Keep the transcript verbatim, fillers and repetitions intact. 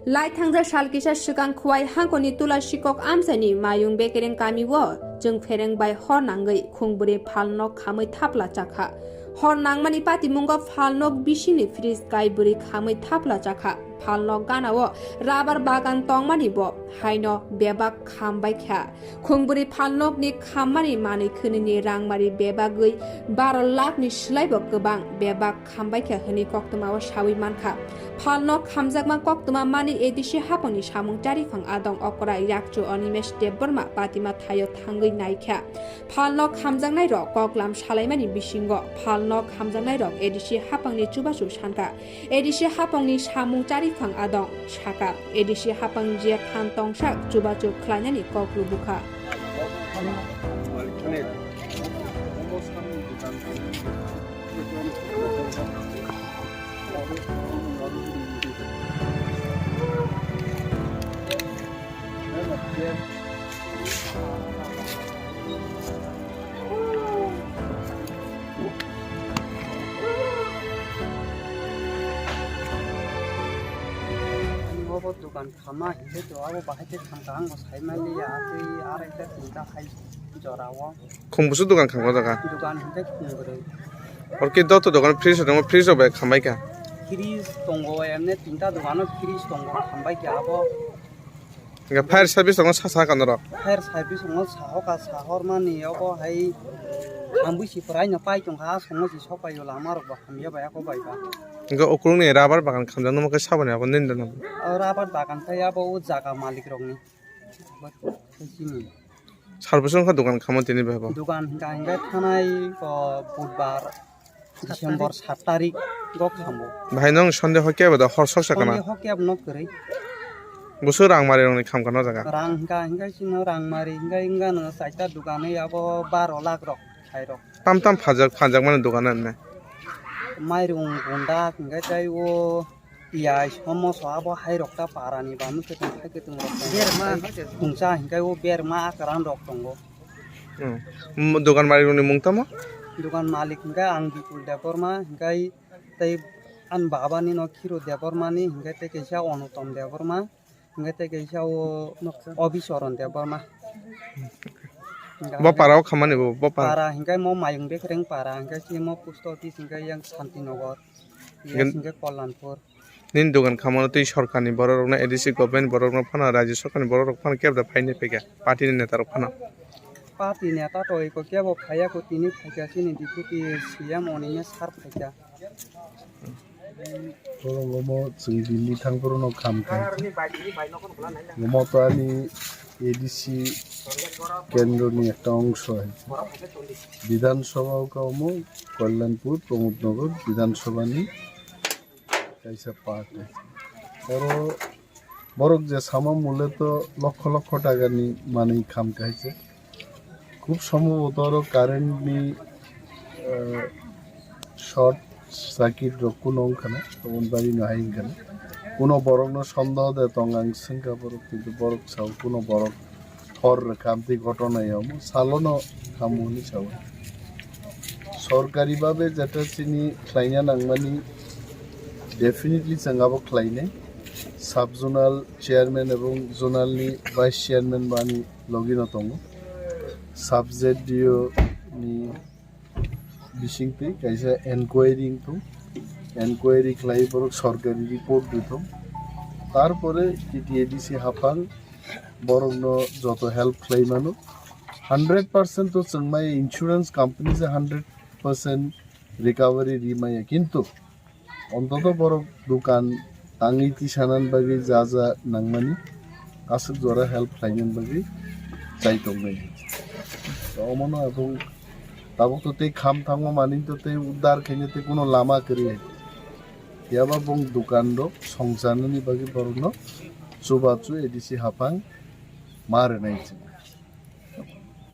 Lai thangjak sal kisa swkang Khowai hangkoni Tulasikok amchaini Mayung Bekereng kamio chwng phereng bai hor nangwi khungbwrwi phalnok khamwi thapla chakha. Hor nangmani patimungo phalnok bisingni fridge kai bwrwi khamwi thapla chakha. Phalnok ganao rabar bagan tongmani bo haino bebak khambai kha. Khungbwrwi phalnokni khammani manwi khwnwini rangmari bebagwi baro lakhni swlaibo kwbang bebak khambaikha hwnwi koktwmao sawi mankha. Phalnok khamjakma koktwma manwi A D C hapangni samung chariphang adong okra yakchu Animesh Debbarma patima thaio thangwi naikha. Phalnok khamjaknairok koklam salaimani bisingo phalnok khamjaknairok A D C hapangni chubachu sankha. A D C hapangni samung chariphang adong saka, A D C hapang je phan tongsak chubachu khlainani kok lubukha. Obo dogan khama hinwi to abo bahai khe thangka ang bo sai manliya, tei arai ta tinta hai jora o. Khum busu dogan khama jaga? Dogan hinkhe khum bwrwi. Orke doto dogan fridge tongo, fridge rok bai khambai kha. Fridge tongo, emne tinta dogano fridge tongo, khambai kha abo. Hingke fire service tongo sa sa kano rok. Fire service tongo sahoka sahormani obo hai ambui si prai no pai tongkha songo si sopai o lama rok bo hamya bai ako bai ba. Hingke ukulung ni rubber bagan khamjak numa khe saboni abo nini dana. O rubber bagan khe abo o jaga malik rok ni. Sarbusong kha dogan khamo tini bai bo. Dogan hingka hingke thanai o budbar. December sat tarik go khambo. Bahai nong Sunday hokya ba da hor sok sakana. Sunday hokya no kwrwi. Busu rang mari rong ni khamkha no jaga. Rang hingka hingka sino rang mari hingka hingka no saita dogano abo baro lakh rok sai rok. Tam tam phajak phajak mani dogano ne. Mairung gunda hingka tai o piyaj somoso abo hai rok ta para ni banu khe tong khai khe tong rok. Berma. Tungsa hingka o berma akran rok tongo. Hmm. Mo-, dogan malik ni mung tamo? Dogan malik hingke ang Bipul Debbarma, hingke tei ani baba ni no Khiru Debbarma ni, hingke tei kaisa Onutom Debbarma, hingke tei kaisa o Obisoron Debbarma. Bo para o khamani bo, bo para. Para hingke mo Mayung Bekreng para, hingke si mo post office hingke yang Santinagar, hingke Kalyanpur. Nini dogan khamano twi sorkarni bororokno, A D C government bororokno phano, rajyo sorkarni bororok phano kebda phaini phaikha, party ni neta rok phano. Party neta to eko kebo phaiya ko, tini phaikha chini deputy C M Onime sir phaikha. Borok omo chwng Delhi thang phuru no kham kha. Omo to ani A D C kendro ni ekta ongso hai. Bidhan Sabha o kha omo Kalyanpur, Pramod Nagar Bidhan Sabha ni kaisa part. Oro borok je sama mole to lokho lokho taka ni manwi kham kaisa. Khub sombhoboto oro current ni, eh, short circuit rok kuno wngkha na, oboni bagwi no hai wngkha na. Kuno borok no sondoh de tong ang swngkha borok, kintu borok sao kuno borok hor rwkha, amtwi ghotona ya omo salo no khamu hinwi sao. Sorkari babe jeta chini khlaina nangmani, definitely chwng abo khlainai. Sub zonal chairman ebong zonal ni vice chairman bo ani logi no tongo. Sub Z D O ni bisingtwi kaisa enquiry wngthung, enquiry khlai borok sorkari report rwthung, tarpore T T A D C haphang borokno joto help khlai mano. Hundred percent to chwng mai insurance company se hundred percent recovery ri maya, kintu ontoto borok dukan tangwi tisanani bagwi ja ja nangmani aswk jora help khlainani bagwi chai tongnai. To omono abong tabuk to tei kham thango mani to tei uddar khaina tei kuno lama kwrwi hai. Phiya ba bong dukan rok songcharnani bagwi borokno chubachu A D C haphang ma rwnai chwng.